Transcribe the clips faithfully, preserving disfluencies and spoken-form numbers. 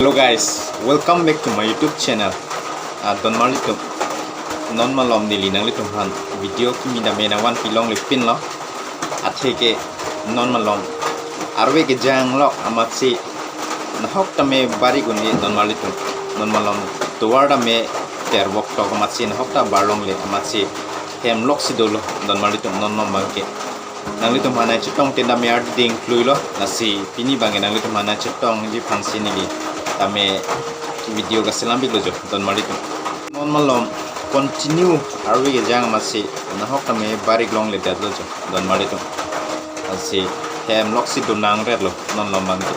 Hello guys, welcome back to my YouTube channel. Ah, don marlitum, non malom neli nanglitum aphan video kimi dame nangvanpi longle pinlo. Atheke non malom arve kejang lok amatsi nahok tame barik un-e don marlitum. Non malom tovar tame tervok tok amatsi nahok ta bar longle amatsi hem loksi dolo don marlitum, non malom abangke. Nanglitum aphan nangchetong te dame arding kluilo, lasi pini abangke nanglitum aphan nangchetongji aphansi neli tame video kaselam piklo jo don marlitum. Non malom continue arve kejang amatsi nahok tame barik longledetlo jo don marlitum. Lasi hem loksi do nangretlo non malom abangke.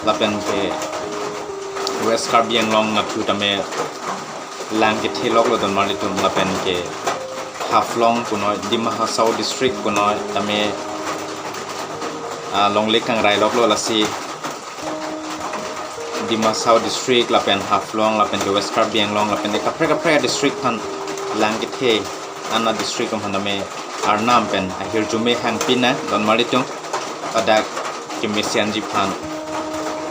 Lapen ke West Karbi Anglong nathu tame lang kethe loklo don marlitum, lapen ke Haflong punoi, Dima Hasao district punoi tame, ah, longle kangrai loklo, lasi Dima Hasao district lapen Haflong lapen ke West Karbi Anglong lapen ke kaprek kaprek district aphan lang kethe, ana district atum aphan tame Arnam pen ahirjume hangpi nang don marlitum. Ladak kemesen ji aphan,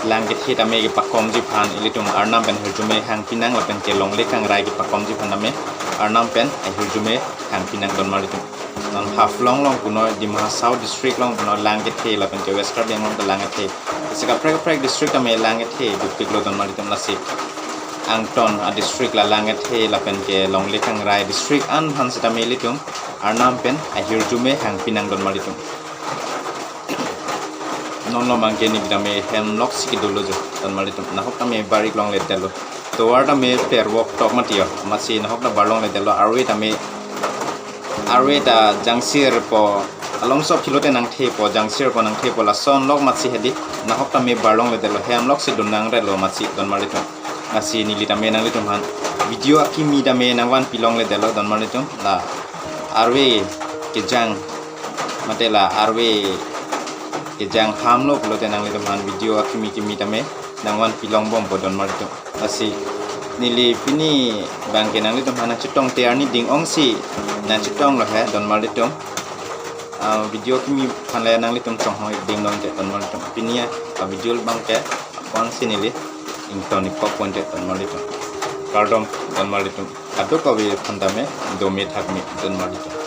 lang kethe tame kepakom ji aphan ilitum Arnam pen ahirjume hangpi nang, lapen ke longle kangrai kepakom ji aphan tame Arnam pen ahirjume hangpi nang don marlitum. Non Haflong along punoi, Dima Hasao district along punoi lang kethe, lapen ke West Karbi Anglong ta lang kethe. Lasi kaprek kaprek district tame lang kethe dopiklo don marlitum, lasi angton a district la lang kethe lapen ke longle kangrai district an aphan sitame ilitum Arnam pen ahirjume hangpi nang don marlitum. Non malom abangke neli tame hem loksi kedolo jo don marlitum, nahok tame barik longledetlo. Tovar tame tervok tok mati jo, amatsi nahok ta bar longledetlo. Arve tame, arve ta jangsir po, along sop kilote nangthepo, jangsir po nangthepo, lason lok amatsi hedi nahok tame bar longledetlo, hem loksi do nangretlo amatsi don marlitum. Lasi neli tame nanglitum aphan video akimi tame nangvanpi longledetlo don marlitum. La arve kejang, mate la arve kejang hamlo pulote nanglitum aphan video akimi kimi tame nangvanpi longbompo don marlitum. Lasi neli pini abangke nanglitum aphan nangchetong te arni ding ongsi nangchetonglo he don marlitum. Ah, video kimi aphan le nanglitum chonghong-ik ding longte don marlitum. Pini a video abangke aphansi neli ington-ik kok ponte don marlitum. Kardom don marlitum. Kadokave aphan tame dome thakme don marlitum.